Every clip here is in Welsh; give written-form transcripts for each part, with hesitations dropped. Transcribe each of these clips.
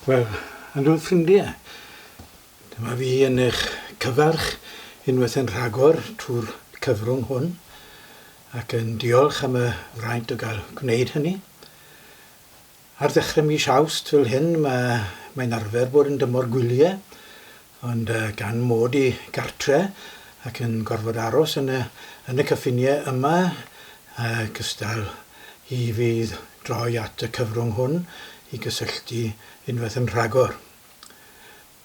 Wel, annwyl ffrindiau, dyma fi yn eich cyfarch unwaith yn rhagor trwy'r cyfrwng hwn, ac yn diolch am y fraint o gael gwneud hynny. Ar ddechrau mis Awst fel hyn, mae, mae'n arfer bod yn dymor gwyliau, ond gan mod i gartre ac yn gorfod aros yn y, yn y cyffiniau yma, cystal i fi droi at y cyfrwng hwn i gysylltu unwaith yn rhagor.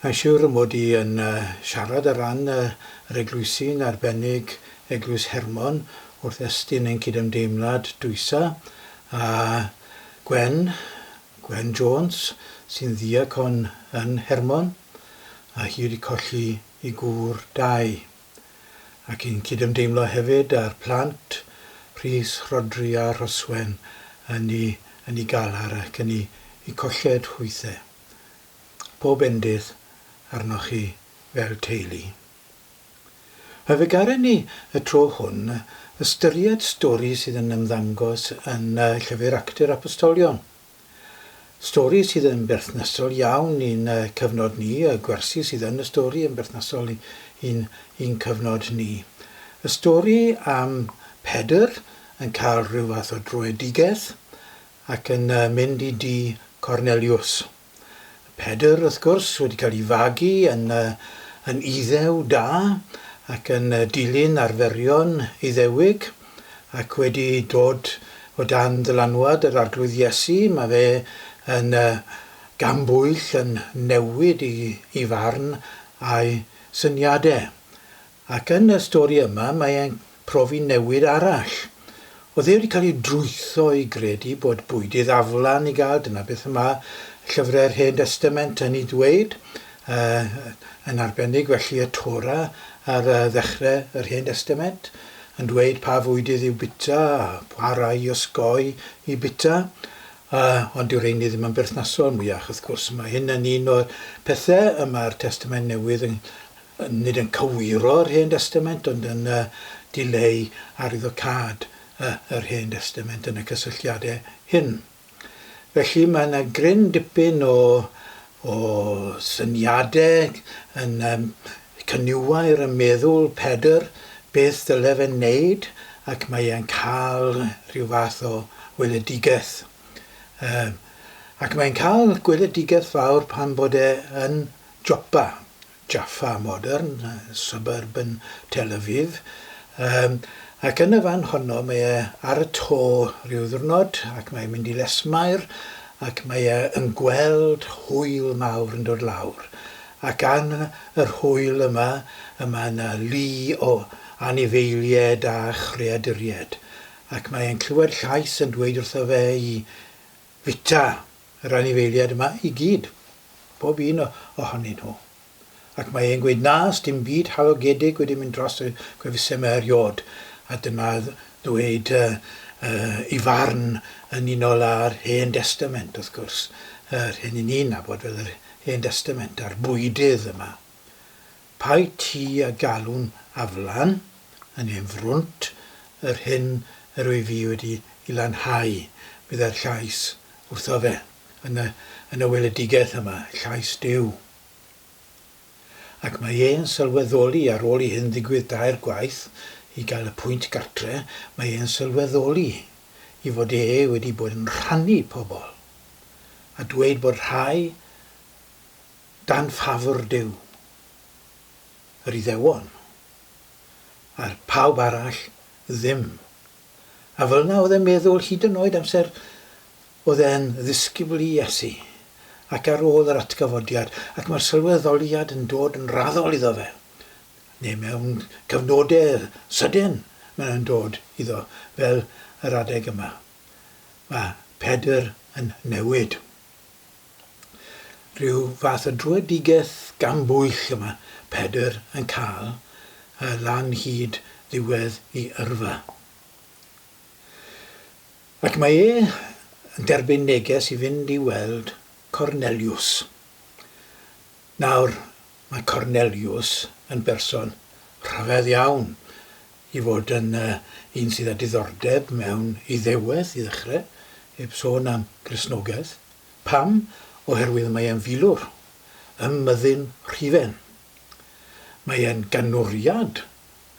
Mae'n siwr y mod i yn siarad ar ran yr eglwysi, yn arbennig Eglwys Hermon, wrth estyn ein cydymdeimlad dwysa â Gwen, Gwen Jones, sy'n ddiacon yn Hermon, a hi wedi colli ei gŵr Dai. Ac yn cydymdeimlo hefyd â'r plant, Rhys, Rhodri a Rhoswen yn eu yn eu galar ac yn eu eu colled hwythe. Pob bendith arnoch chi fel teulu. A fe garen ni y tro hwn ystyried stori sydd yn ymddangos yn Llyfr Actau'r Apostolion. Stori sydd yn berthnasol iawn i'n cyfnod ni, y gwersi sydd yn y stori yn berthnasol i'n i'n cyfnod ni. Y stori am Pedr yn cael rhyw fath o dröedigaeth ac yn mynd i dŷ Corneliws. Pedr, wrth gwrs, wedi cael ei fagu yn yn Iddew da ac yn dilyn arferion Iddewig ac wedi dod o dan ddylanwad yr Arglwydd Iesu, mae fe yn gambwyll yn newid i i farn a'i syniadau. Ac yn y stori yma mae e'n profi newid arall. Oedd e wedi cael ei drwytho i gredu bod bwydydd aflan i gael, dyna beth y mae llyfrau'r Hen Destament yn ei ddweud, yn arbennig felly y Torah ar ddechrau yr Hen Destament, yn dweud pa fwydydd i'w bwyta a pa rai i osgoi i bwyta. Ond dyw'r rheiny ddim yn berthnasol mwyach, wrth gwrs. Mae hyn yn un o'r pethau y mae'r Testament Newydd yn nid yn cywiro'r Hen Destament ond yn dileu arwyddocâd yr Hen Destament yn y cysylltiadau hyn. Felly mae yna gryn dipyn o, o syniadau yn um, cyniwair y meddwl Pedr beth dyle fe wneud ac mae e'n cael rhyw fath o weledigaeth. Um, ac mae'n cael gweledigaeth fawr pan bod e yn Joppa, Jaffa modern, suburb yn Tel Aviv, yym ac yn y fan honno mae e ar y to rhyw ddiwrnod ac mae'n mynd i lesmair ac mae e yn gweld hwyl mawr yn dod lawr ac an yr hwyl yma y mae yna lu o anifeiliaid a chreaduriaid ac mae e'n clywed llais yn dweud wrtho fe i fita yr anifeiliaid yma i gyd, bob un ohonyn nhw. Ac mae e'n gweud, na, sdim byd halogedig wedi mynd dros y gwefusau yma eriod. A dyma ddweud ei farn yn unol â'r Hen Destament, wrth gwrs, yr hyn i ni'n nabod fel yr Hen Destament, a'r bwydydd yma. Paid ti â galw'n aflan yn hen frwnt yr hyn yr wyf fi wedi i lanhau, meddai'r llais wrtho fe yn y, yn y weledigaeth yma, llais Duw. Ac mae e'n sylweddoli, ar ôl i hyn ddigwydd dair gwaith, i gael y pwynt gartre, mae e'n sylweddoli i fod e wedi bod yn rhannu pobl, a dweud bod rhai dan ffafr Duw, yr Iddewon, a'r pawb arall ddim. A fel 'na oedd e'n meddwl hyd yn oed amser oedd e'n ddisgybl i Iesu ac ar ôl yr atgyfodiad, ac mae'r sylweddoliad yn dod yn raddol iddo fe, neu mewn cyfnodau sydyn mae e'n dod iddo fel yr adeg yma. Mae Pedr yn newid. Rhyw fath o dröedigaeth gan bwyll yma Pedr yn cael lan hyd ddiwedd ei yrfa. Ac mae e yn derbyn neges i fynd i weld Cornelius. Nawr, mae Cornelius yn berson rhyfedd iawn i fod yn un sydd â diddordeb mewn Iddewedd i ddechrau, heb sôn am Gristnogaeth. Pam? Oherwydd mae e'n filwr ym myddin Rhufain. Mae e'n ganwriad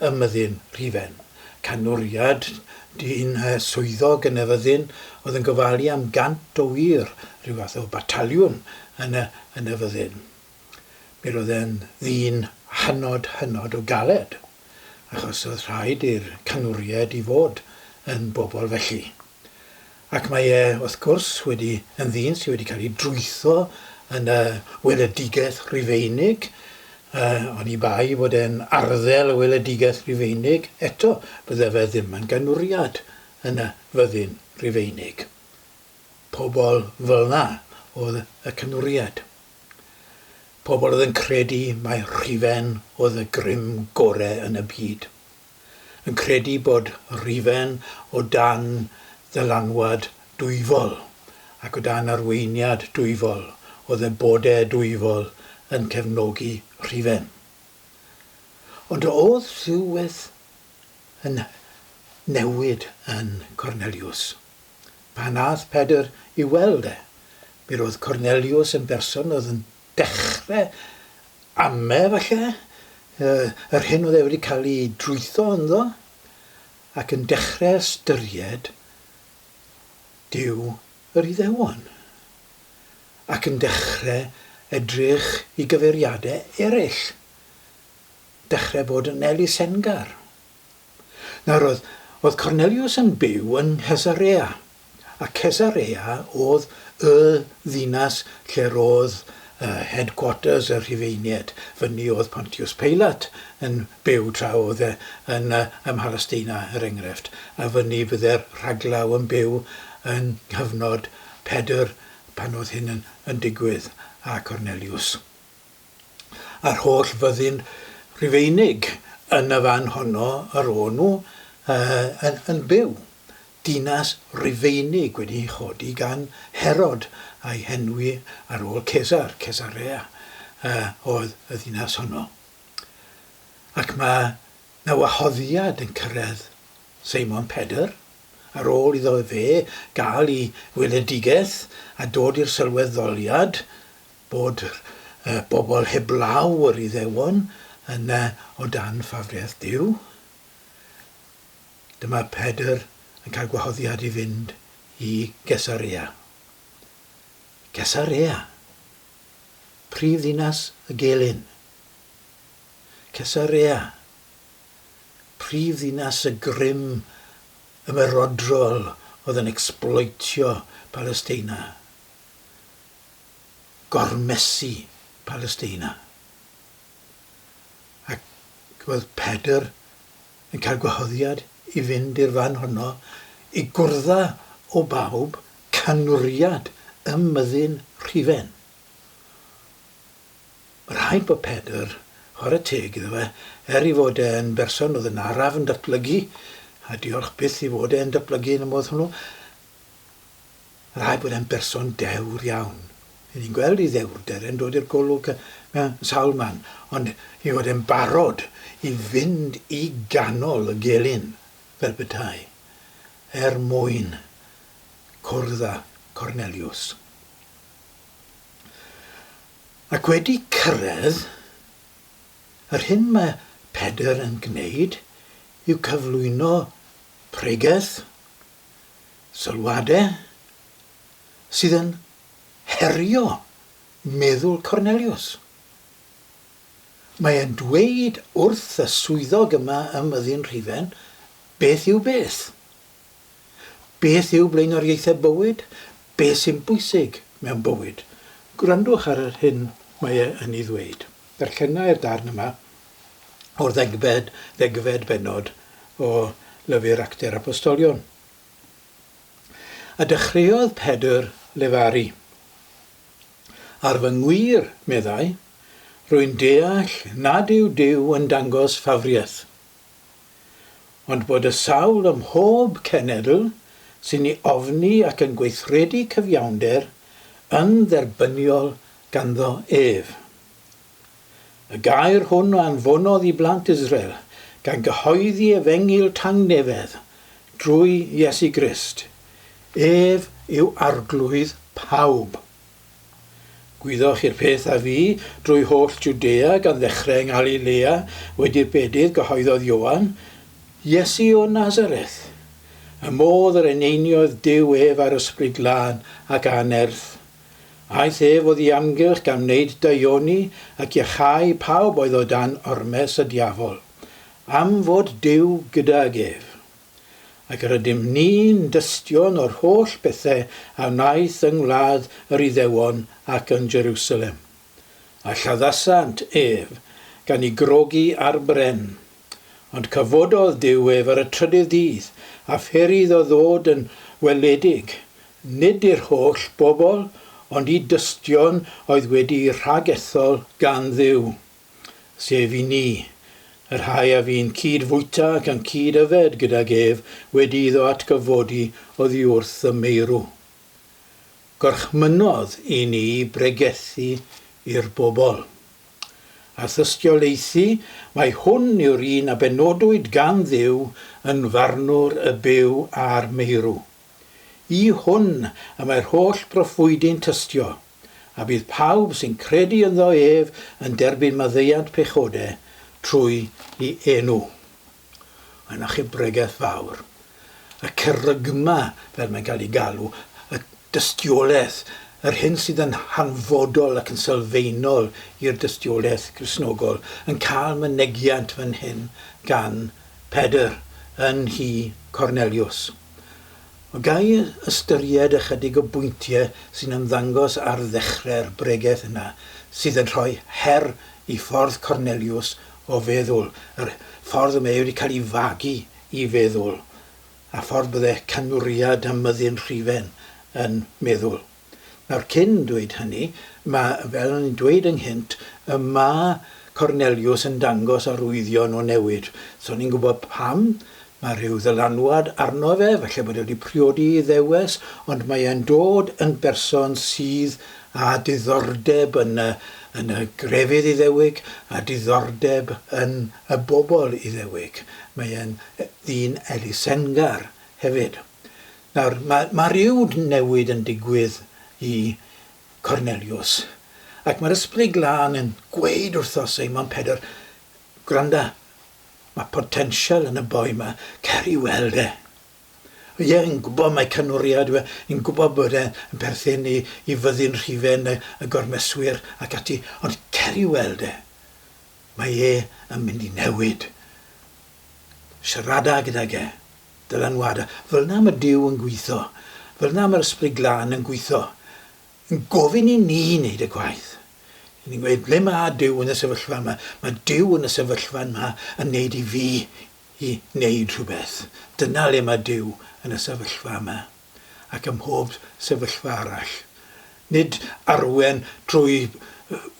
ym myddin Rhufain. Canwriad, dyn swyddog yn y fyddin oedd yn gofalu am gant o wŷr, rhyw fath o bataliwn yn y, yn y fyddin. Mi roedd e'n ddyn hynod, hynod o galed, achos oedd rhaid i'r canwriaid i fod yn bobl felly. Ac mae e, wrth gwrs, wedi, yn ddyn sydd wedi cael ei drwytho yn y weledigaeth Rufeinig, uh, oni bai fod e'n arddel y weledigaeth Rufeinig, eto bydde fe ddim yn ganwriad yn y fyddin Rufeinig. Pobl fel 'na oedd y canwriad. Pobl oedd yn credu mai Rhufain oedd y grym gore yn y byd. Yn credu bod Rhufain o dan ddylanwad dwyfol ac o dan arweiniad dwyfol, oedd y bode dwyfol yn cefnogi Rhufain. Ond oedd rhywbeth yn newid yn Cornelius. Pan ath Pedr i'w weld e, mi roedd Cornelius yn berson oedd yn dechrau ame, falle, yr hyn oedd e wedi cael ei drwytho ynddo, ac yn dechrau ystyried Duw yr Iddewon, ac yn dechrau edrych i gyfeiriadau eraill, dechrau bod yn elusengar. Nawr, oedd, oedd Cornelius yn byw yn Nghesarea, a Cesarea oedd y ddinas lle roedd uh, headquarters y Rhufeiniaid. Fyny oedd Pontius Pilate yn byw tra oedd e yn, uh, ym Mhalesteina, er enghraifft, a fyny bydde'r rhaglaw yn byw yn nghyfnod Pedr pan oedd hyn yn, yn digwydd, a Cornelius. a'r holl fyddin Rufeinig yn y fan honno yr o'n nhw yn, yn byw. Dinas Rufeinig wedi ei chodi gan Herod a'i henwi ar ôl Cesar, Cesarea, oedd y ddinas honno. Ac mae 'na wahoddiad yn cyrraedd Seimon Pedr, ar ôl iddo fe gael ei weledigaeth a dod i'r sylweddoliad bod y bobl heblaw yr Iddewon yn o dan ffafriaeth Duw. Dyma Pedr yn cael gwahoddiad i fynd i Gesarea. Cesarea! Prif ddinas y gelyn. Cesarea! Prif ddinas y grym ymerodrol oedd yn ecsbloetio Palesteina. Gormesu Palesteina. Ac oedd Pedr yn cael gwahoddiad i fynd i'r fan honno i gwrdda o bawb canwriad ym myddin Rhufain. Mae rhaid bod Pedr, chwarae teg iddo fe, er ei fod e'n berson oedd yn araf yn datblygu, a diolch byth ei fod e'n datblygu yn y modd hwnnw, Rhaid bod e'n berson dewr iawn. Ry'n ni'n gweld ei ddewrder e'n dod i'r golwg mewn sawl man, ond ei fod e'n barod i fynd i ganol y gelyn, fel petai, er mwyn cwrdd â Cornelius. Ac wedi cyrraedd, yr hyn mae Pedr yn gwneud yw cyflwyno pregeth Sylwadau sydd yn herio meddwl Cornelius. Mae e'n dweud wrth y swyddog yma ym Myddin Rhufain beth yw beth. Beth yw blaenoriaethau bywyd, beth sy'n bwysig mewn bywyd. Gwrandwch ar yr hyn mae e yn ei ddweud. Darllenai'r darn yma o'r ddegfed, ddegfed bennod o Lyfr Actau'r Apostolion. A dechreuodd Pedr lefaru. Ar fy ngwir, meddai, rwy'n deall nad yw Duw yn dangos ffafriaeth, ond bod y sawl ym mhob cenedl sy'n ei ofni ac yn gweithredu cyfiawnder yn dderbyniol ganddo ef. Y gair hwn a anfonodd i blant Israel, gan gyhoeddi efengyl tangnefedd drwy Iesu Grist. Ef yw Arglwydd pawb. Gwyddoch chi'r peth a fu drwy holl Jwdea gan ddechrau yng Ngalilea wedi'r bedydd gyhoeddodd Ioan, Iesu o Nazareth. Y modd yr eneiniodd Duw ef â'r Ysbryd Glân ac â nerth. Aeth ef oddi amgylch gan wneud daioni ac iachau pawb oedd o dan ormes y diafol, am fod Duw gydag ef. Ac yr ydym ni'n dystion o'r holl bethau a wnaeth yng ngwlad yr Iddewon ac yn Jerusalem. A lladdasant ef, gan ei grogi ar bren. Ond cyfododd Duw ef ar y trydydd dydd, a pheri iddo ddod yn weledig, nid i'r holl bobl, ond i dystion oedd wedi'u rhagethol gan Dduw, sef i ni, y rhai a fu'n cyd-fwyta ac yn cyd-yfed gydag ef wedi iddo atgyfodi oddi wrth y meirw. Gorchmynnodd i ni bregethu i'r bobl. A thystiolaethu mai hwn yw'r un a benodwyd gan Dduw yn farnwr y byw a'r meirw. I hwn y mae'r holl broffwydi'n tystio, a bydd pawb sy'n credu ynddo ef yn derbyn maddeuant pechode trwy i enw. A 'na chi bregeth fawr. Y cerygma, fel mae'n cael ei galw, y dystiolaeth, yr hyn sydd yn hanfodol ac yn sylfaenol i'r dystiolaeth Gristnogol, yn cael mynegiant fan hyn gan Pedr yn nhŷ Corneliws. Ga i ystyried ychydig o bwyntiau sy'n ymddangos ar ddechrau'r bregeth yna, sydd yn rhoi her i ffordd Corneliws o feddwl, yr ffordd y mae e wedi cael ei fagu i feddwl, a ffordd bydde canwriad a myddin Rhufain yn meddwl. Nawr, cyn dweud hynny, mae, fel o'n i'n dweud ynghynt, y mae Cornelius yn dangos arwyddion o newid. So ni'n gwybod pam, mae rhyw ddylanwad arno fe, falle bod e wedi priodi Iddewes, ond mae e'n dod yn berson sydd â diddordeb yn y, yn y grefydd Iddewig a diddordeb yn y bobl Iddewig. Mae e'n ddyn elusengar hefyd. Nawr, mae, mae rhyw newid yn digwydd i Cornelius, ac mae'r Ysbryd Glân yn gweud wrtho Seimon Pedr, gwranda, mae potensial yn y boi yma, cer i weld e. Ie, yn gwybod mai canwriad yw e, yn gwybod bod e'n perthyn i, i fyddin Rhufain y, y gormeswyr ac ati, ond cer i weld e. Mae e yn mynd i newid. Siarada gydag e. Dylanwada. Fel 'na mae Duw yn gwitho. Fel 'na mae'r Ysbryd Glân yn gwitho. Yn gofyn i ni wneud y gwaith. I ni'n gweud, ble mae Duw yn y sefyllfa yma? Mae Duw yn y sefyllfa yma yn wneud i fi i wneud rhywbeth. Dyna le mae Duw yn y sefyllfa yma. Ac ym mhob sefyllfa arall. Nid arwen drwy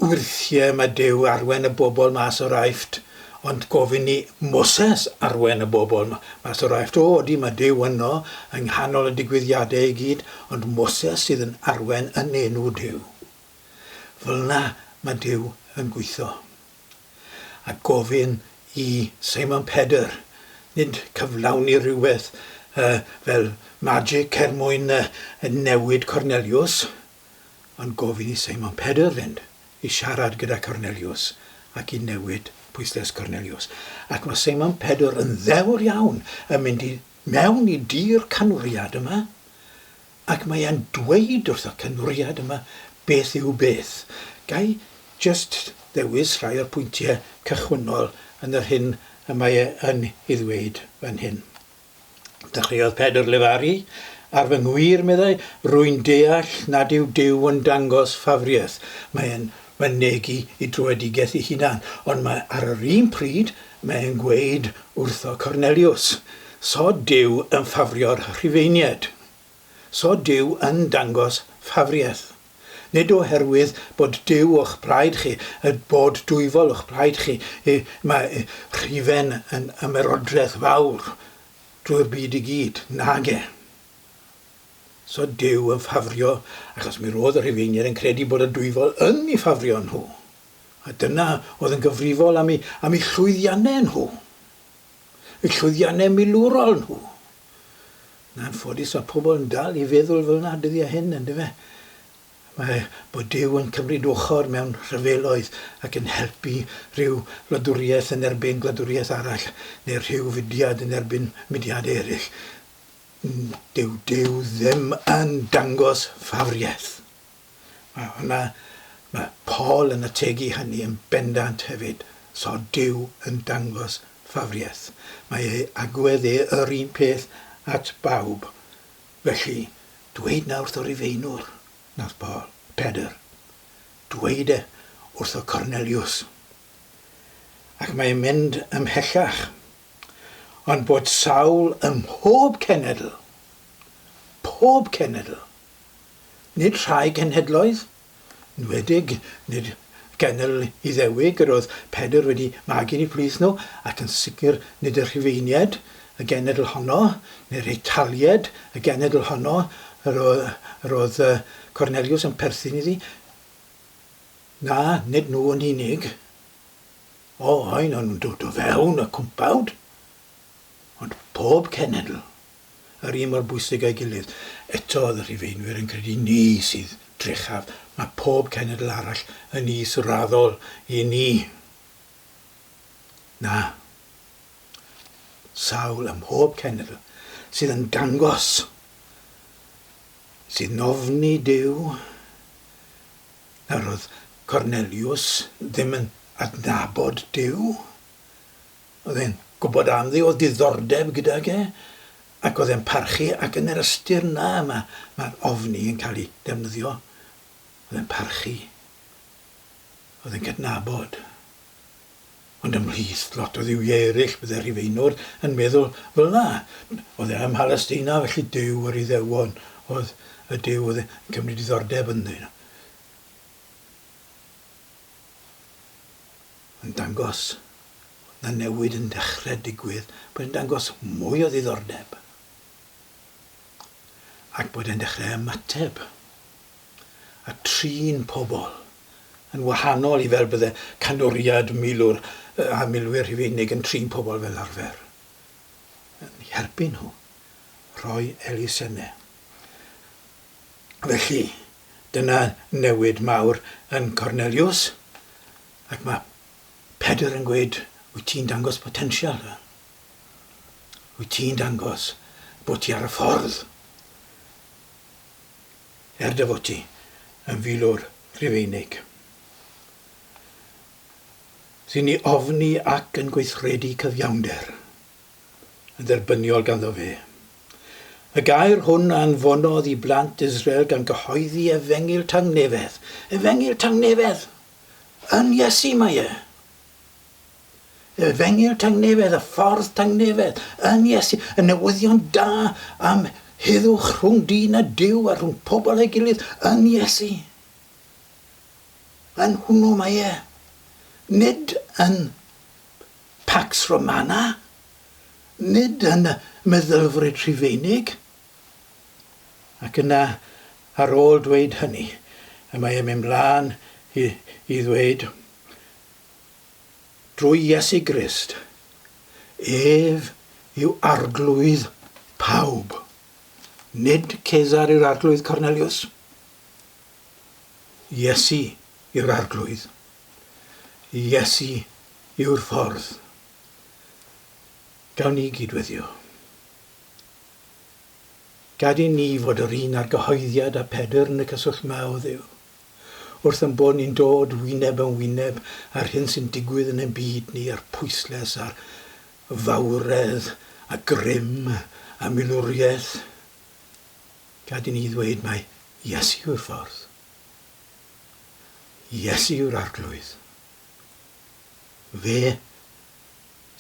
wyrthiau mae Duw, arwen y bobl mas o'r Aifft, ond gofyn i Moses arwen y bobl mas o'r Aifft. O, odi, mae Duw yno yng nghanol y digwyddiadau i gyd, ond Moses sydd yn arwen yn enw Duw. Fel 'na mae Duw yn gweithio. A gofyn i Seimon Pedr, nid cyflawni rhywbeth fel magic er mwyn newid Cornelius, ond gofyn i Seimon Pedr fynd i siarad gyda Cornelius ac i newid pwyslais Cornelius. Ac mae Seimon Pedr yn ddewr iawn yn mynd i mewn i dŷ'r canwriad yma, Ac mae e'n dweud wrth y canwriad yma beth yw beth. Ga i jyst ddewis rhai o'r pwyntiau cychwynnol yn yr hyn y mae e yn ei ddweud fan hyn. Dechreuodd Pedr lefaru, Ar fy ngwir, meddai, rwy'n deall nad yw Duw yn dangos ffafriaeth. Mae e'n mynegi ei dröedigaeth ei hunan, ond mae ar yr un pryd mae e'n gweud wrtho Cornelius, So Duw yn ffafrio'r Rhufeiniaid. So Duw yn dangos ffafriaeth. Nid oherwydd bod Duw o'ch plaid chi, y bod dwyfol o'ch plaid chi, mae Rhufain yn ymerodraeth fawr drwy'r byd i gyd, nage. So Duw yn ffafrio, achos mi roedd y Rhufeiniaid yn credu bod y dwyfol yn eu ffafrio nhw. A dyna oedd yn gyfrifol am eu, am eu llwyddiannau nhw. Eu llwyddiannau milwrol nhw. Yn anffodus mae pobl yn dal i feddwl fel 'na dyddiau hyn, yndyfe? Mae bod Duw yn cymryd ochr mewn rhyfeloedd ac yn helpu rhyw wladwriaeth yn erbyn gwladwriaeth arall neu rhyw fudiad yn erbyn mudiadau eraill. Dyw Duw ddim yn dangos ffafriaeth. Mae hwnna, mae Paul yn ategu hynny yn bendant hefyd. So Duw yn dangos ffafriaeth. Mae ei agwedd e yr un peth at bawb. Felly, dweud 'na wrth y Rufeinwr, nath Paul, Pedr. Dweud e wrtho Cornelius. Ac mae e'n mynd ymhellach. Ond bod sawl ym mhob cenedl, pob cenedl, nid rhai cenhedloedd, enwedig nid genedl Iddewig yr oedd Pedr wedi magu yn eu plith nhw, ac yn sicr nid y Rhufeiniaid, y genedl honno, neu'r Eitaliaid, y genedl honno yr oedd, yr oedd Cornelius yn perthyn iddi. Na, nid nhw yn unig. O, oen, o'n nhw'n dod o fewn y cwmpawd. Ond pob cenedl, yr un mor bwysig â'i gilydd. Eto oedd y Rhufeinwyr yn credu ni sydd drechaf, mae pob cenedl arall yn is-raddol i ni. Na. Sawl ym mhob cenedl sydd yn dangos, sydd yn ofni Duw. Nawr oedd Cornelius ddim yn adnabod Duw. Oedd e'n gwybod am Dduw, oedd diddordeb gydag e, ac oedd e'n parchu, ac yn yr ystyr 'na mae, mae'r ofni yn cael ei defnyddio. Oedd e'n parchu. Oedd e'n cydnabod. Ond ymhlith lot o dduwiau eraill, bydde Rhufeinwr yn meddwl fel 'na. Oedd e ym Mhalesteina, felly Duw yr Iddewon oedd y Duw oedd e'n cymryd diddordeb ynddyn nhw. Yn dangos bod 'na newid yn dechrau digwydd, bod e'n dangos mwy o ddiddordeb ac bod e'n dechrau ymateb a trin pobl yn wahanol i fel bydde canwriad milwr a milwyr Rhufeinig yn trin pobl fel arfer. Yn helpu nhw rhoi elusennau. Felly, dyna newid mawr yn Cornelius, ac mae Pedr yn gweud, wyt ti'n dangos potensial? Wyt ti'n dangos bod ti ar y ffordd? Er dy fod ti yn filwr Rhufeinig. Sy'n ei ofni ac yn gweithredu cyfiawnder. Yn dderbyniol ganddo fe. Y gair hwn a anfonodd i blant Israel gan gyhoeddi efengyl tangnefedd. Efengyl tangnefedd! Yn Iesu mae e! Efengyl tangnefedd, y ffordd tangnefedd, yn Iesu, y newyddion da am heddwch rhwng dyn a Duw a rhwng pobl a'i gilydd, yn Iesu. Yn hwnnw mae e. Nid yn Pax Romana, nid yn y meddylfryd Rhufeinig. Ac yna, ar ôl dweud hynny, y mae e'n mynd mlaen i, i ddweud, drwy Iesu Grist, ef yw arglwydd pawb. Nid Cesar yw'r arglwydd Cornelius. Iesu yw'r arglwydd. Iesu yw'r ffordd. Gawn ni gydweddio. Gad i ni fod yr un argyhoeddiad â Pedr yn y cyswllt 'ma, o Dduw. Wrth ein bod ni'n dod wyneb yn wyneb â'r hyn sy'n digwydd yn ein byd ni, a'r pwysles a'r fawredd a grym a milwriaeth, gad i ni ddweud mai Iesu yw'r ffordd. Iesu yw'r Arglwydd. Fe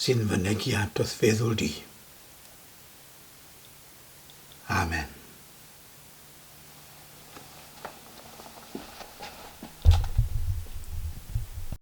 sy'n fynegiant o'th feddwl di. Amen.